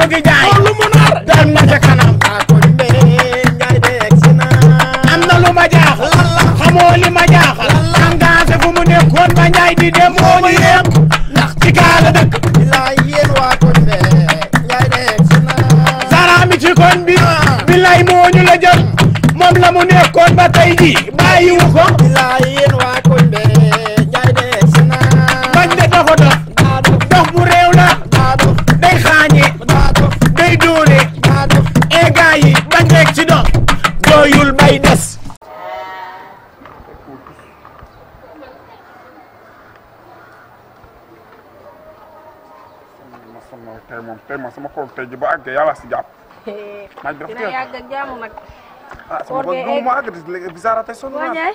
fëgg jaay lu mu nar dem na ca kanam am na lu ma jaaxal xamoo li ma jaaxal engagé fu mu nekkoon ba njaay di dem moo ñu yem ndax ci kaala dëkk Zara mi ci koñ bi billaay moo ñu la jël moom la mu nekkoon ba tey ji bàyyiwu ko bañ de dafa dox bu réew la day xaañe day dóore e gaa yi bañ rek ci dox doyul bay des tey moom sama koor tey ji ba àggee yàlla si jàpp. naaj bi dina yàgg ak jaamu nag. sama koor gi mu àgg léegi bizarre tey sonn naa.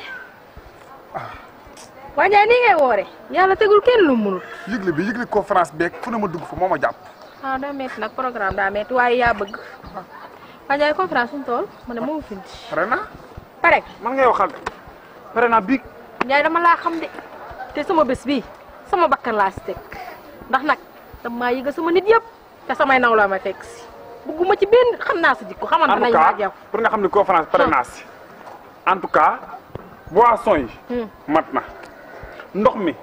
waa Ndiaye nii ngay woore yàlla tegul kenn lu mu mënul. yëgle conférence beeg fu ne ma dugg fa moo ma jàpp. ah daa métti nag programme daa métti waaye yaa bëgg. waa Ndiaye conférence fu mu toll ma ne moo fi. pare na. pare man ngay waxal de. pare na bii. Ndiaye dama laa xam de te sama bés bii sama bakkan laa si teg ndax nag dama yëga sama nit yëpp te samay naw la ma fekk si bugguma ci benn xam naa sa jikko xamante nañu ak yow. pour nga xam ne conférence pare naa si. en tout cas boisson yi. mat na. ndox mi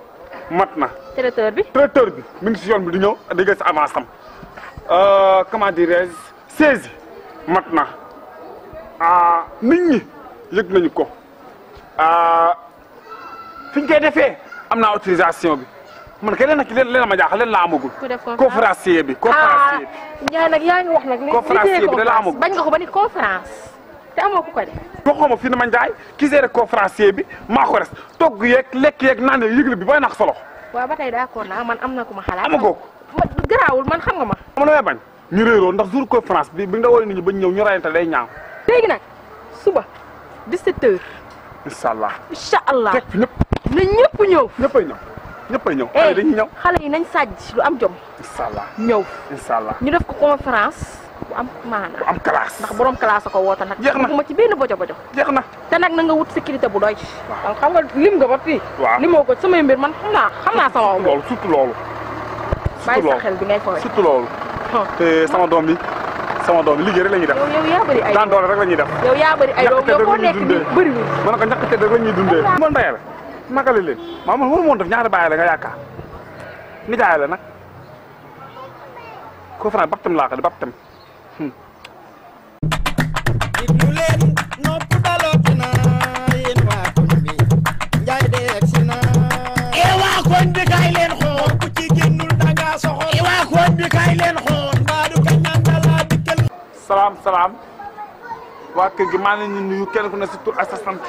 mat na. traiteur bi mi ngi si yoon bi di ñëw di gës avance am comment dirais-je 16 mat na nit ñi yëg nañu ko fi ñu koy defee am naa autorisation bi man kay leen ma jaaxal leen laa amagul. conférencier bi. Ndiaye nag yaa ngi wax nag. conférencier bi da la amagul bañ nga ko ba ni conférence te amoo ku ko def. waxoo ma fii na ma Ndiaye ki géré conférencier bi maa ko res togg yeeg lekk yeeg naan yeeg yëgle bi booy nax solo. waaw ba tey d'accord naa man am na ku ma xalaat. amagoo ko garaawul man xam nga ma. xam nga bañ ñu réeroo ndax jour conférence bi nga woo nit ñi bañ ñëw ñu rayante day ñaaw. léegi nag suba 17h. incha allah teg fi ñëpp. na ñëpp ñëw. ñëppay ñëw. xale dañuy ñëw. xale yi nañ sàjj lu am jom. incha allah ñëw. incha allah ñu def ko conférence bu am maana. bu am classe. ndax borom classe a ko woote nag. jeex na ma ci benn bojo. jeex na te nag na nga wut sécurité bu doy. waaw xam nga lim nga ba fii. waaw limoo ko samay mbir man xam naa sama mbir. loolu surtout loolu. bàyyi sa xel bi ngay fooy. surtout loolu. te sama doom yi liggéey rek la ñuy def. yow yaa bëri ay daan doole rek la ñuy def. yow yaa bëri ay doom yow koo nekk nii bëriwul. ma ne ko ñàkk te rek la ñuy dundee. man ndeyale naka la leen maa man waru moon def ñaari bàyyi la nga yaakaar nijaay la nag conférence baptême laa ko di baptême. diglu leen nopp dalooti na yéen waa koñ bi Ndiaye de egsi na. waa koñ bi kaay leen xool ku ci génnul danga soxor. waa koñ bi kaay leen xool mbaadu ka ñandala dikkel. salaam waa kër gi maa leen di nuyu kenn ku ne si tur ak sa sant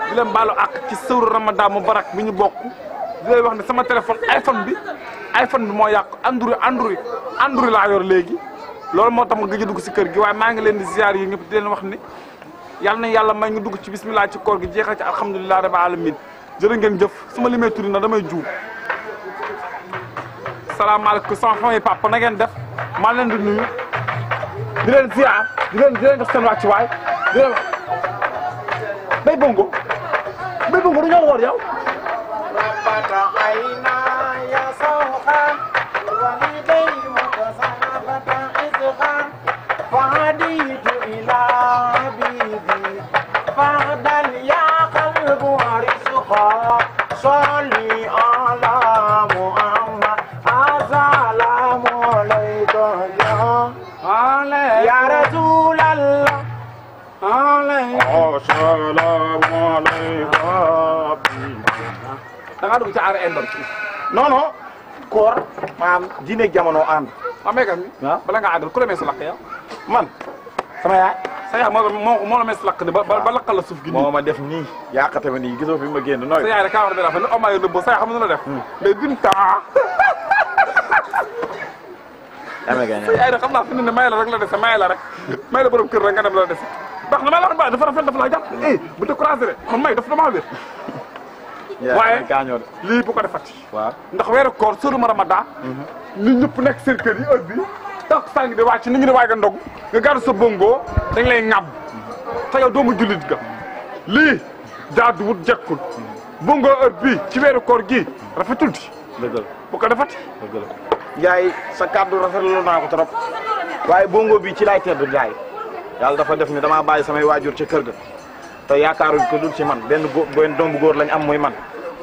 di leen baalu àq ci sëwru Ramadan Mubarak bi ñu bokk di leen wax ne sama téléphone iPhone bi moo yàqu Android laa yor léegi loolu moo tax ma gëj a dugg si kër gi waaye maa ngi leen di ziar yi ñëpp di leen wax ni yal na yàlla may nga dugg ci bismillah ci koor gi jeexal ci alhamdulilah rabbil alamin jërë ngeen jëf su ma limee turi na damay juum salaamaaleykum sama famille papa na ngeen def maa leen di nuyu di leen ziar di leen jox seen wàccuwaay di leen bay bongo du ñoo woor yow rabata ayna ya sawxan walidayni mutasarrafatan izqan fahaditu ila habibi fahdan ya qalbu arisqa salli ala muhammad assalamu alaykum ya rasulallah assalamu alaykum da ngaa dugg ci aar indon non koor maam diine jamono ànd. amee kan mi bala nga àggal ku la mees lakk yow man sama yaay. sa yaay moo la mees lakk de ba lakkal la suuf gi nii moo ma def nii yaakate ma nii gisoo fi ma génn nooy. sa yaay rek kaa war a def ne oma yo nëbbo sa yaay xam na la def mais binta sa yaay rek xam naa fi ne may la rek la dese may la borom kër rek nga dem la dese ndax na may la wax dafa rafet dafa laa jàpp bu découragé de man may dafa damaa wér waaye lii bu ko defati waaw ndax weeru koor sóoru ma Ramadan nit ñëpp nekk seen kër yi heure bi tax sàngi di wàcc nit ñi di waaj a ndog nga gàddu sa bongo dañ lay ŋàbb te yow doomu jullit ga lii jaaduwut jekkul bongo heure bii ci weeru koor gii rafetul di dëgg la bu ko defati dëgg la Ndiaye sa kàddu rafetlu naa ko trop waaye bongo bi ci laay tedd gaay yàlla dafa def ni damaa bàyyi samay waajur ci kër ga te yaakaaruñ ko dul ci man benn doom bu góor lañ am muy man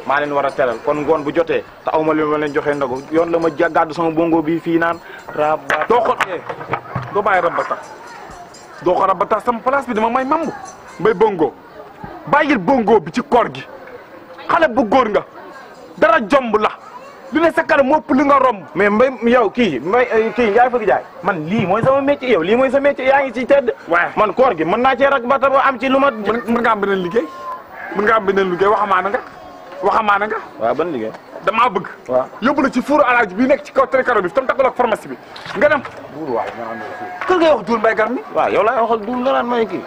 maa leen war a teral kon ngoon bu jotee te aw ma li ma leen joxee ndogu yoon la ma gàddu sama bongo bi fii naan rabata doo ko doo bàyyi rabata doo ko rabata sama place bi dama may mambu mbay bongo bàyyil bongo bi ci koor gi xale bu góor nga dara jomb la li ne sa kanam moo ëpp li nga romb mais mbay yow kii yaay fëgg jaay man lii mooy sama métier yow lii mooy sa métier yaa ngi ci tedd waaye man koor gi mën naa cee rak bata ba am ci lu ma mën nga am beneen liggéey mën nga am beneen liggéey waxamaana nga waaw ban liggéey damaa bëgg waaw yóbbu la ci fuuru alaaji bi nekk ci kaw télé karo bi tam takkal ak pharmacie bi nga dem buur waay nga kër ngay wax duul mbay gar mi waaw yow laay waxal duul nga naan may kii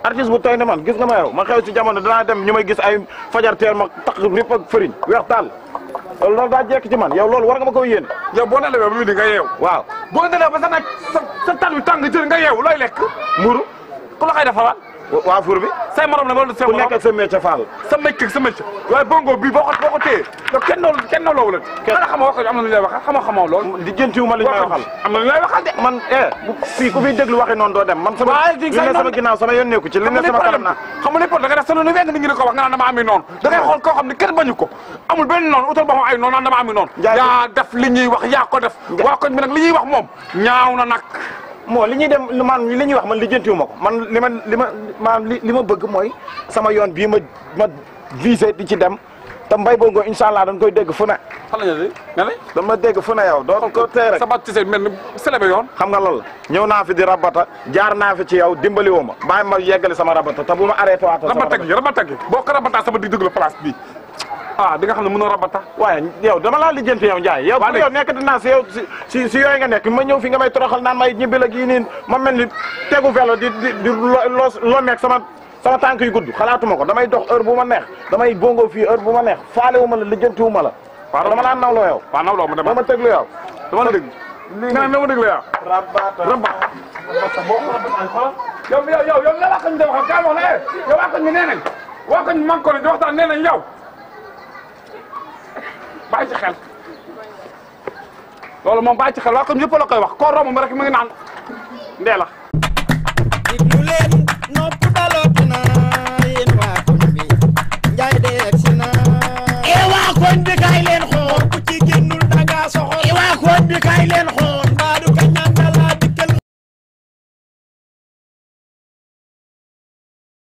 artiste bu toy ne man gis nga ma yow ma xew ci jamono danaa dem ñu may gis ay fajar teel ma tax rip ak fëriñ weex taal loolu daa jekk ci man yow loolu war nga ma koy yéene yow boo nelawee ba midi nga yeew waaw boo nelawee ba sa naaj sa tat bi tàng jër nga yeew looy lekk mburu ku la koy defal waa fur bi say morom la loolu say ku morom nekk ak sa métier Fall sa métier waaye bongo bii boo ko téye yow kenn nawloo la xanaa xamoo wax am na lu lay waxal xamoo loolu di jëntiwu ma li ñu may waxal am na lu lay waxal de man fii ku fiy déglu waxi noonu doo dem man sama li ne sama ginnaaw sama yoon nekku ci li ne sama kanam naa xam nga li da nga def sa noonu weng nit ñi di ko wax nga naan dama amee noonu da ngay xool koo xam ne kenn bañu ko amul benn noonu utal ba xam ay noonu naan dama amee noonu yaa def li ñuy wax yaa ko def waa koñ bi nag li ñuy wax moom ñaaw na nag moo li ñuy dem man li ñuy wax man lijjantiwu ma ko man li ma bëgg mooy sama yoon bii ma visé di ci dem te mbay bongo incha allah dañ koy dégg fu ne. fan la ñu nga ne. dama dégg fu ne yow doo ko tey rek. sa bat ci seen mel ni selebe yoon. xam nga loolu la ñëw naa fi di rabata jaar naa fi ci yow dimbali woo ma bàyyi ma yeggali sama rabata te bu ma arrêté waatoo sama rabata gi boo ko rabata sama dig dëgg la place bii di nga xam ne mënoo rabata. waaye yow dama laa lijjanti yow Ndiaye. yow pour yow nekk dinaa si yow si yooyu nga nekk ma ñëw fi nga may toroxal naan may ñibbi la gii nii ma mel ni tegu vélo di loo nekk sama tànk yu gudd xalaatuma ko damay dox heure bu ma neex damay bongo fii heure bu ma neex faale wu ma la lijjanti wu ma la. waaw dama laa nawloo yow. waaw nawloo ma dama teglu yow. dama la dégg. nga ne dama déglu yow. rabata yow la waa koñ bi wax kaa wax la yow waa koñ bi nee nañ waa koñ bi man ko ne di waxtaan nee nañ yow bàyyi ci xel loolu moom bàyyi ci xel waa koñ yëpp la koy wax koo romb rek mu ngi naan ndee la. diglu leen nopp dalooti na yéen waa koñ bi Njaay de egsi na waa koñ bi kaay leen xool ku ci génnul danga soxor waa koñ bi kaay leen xool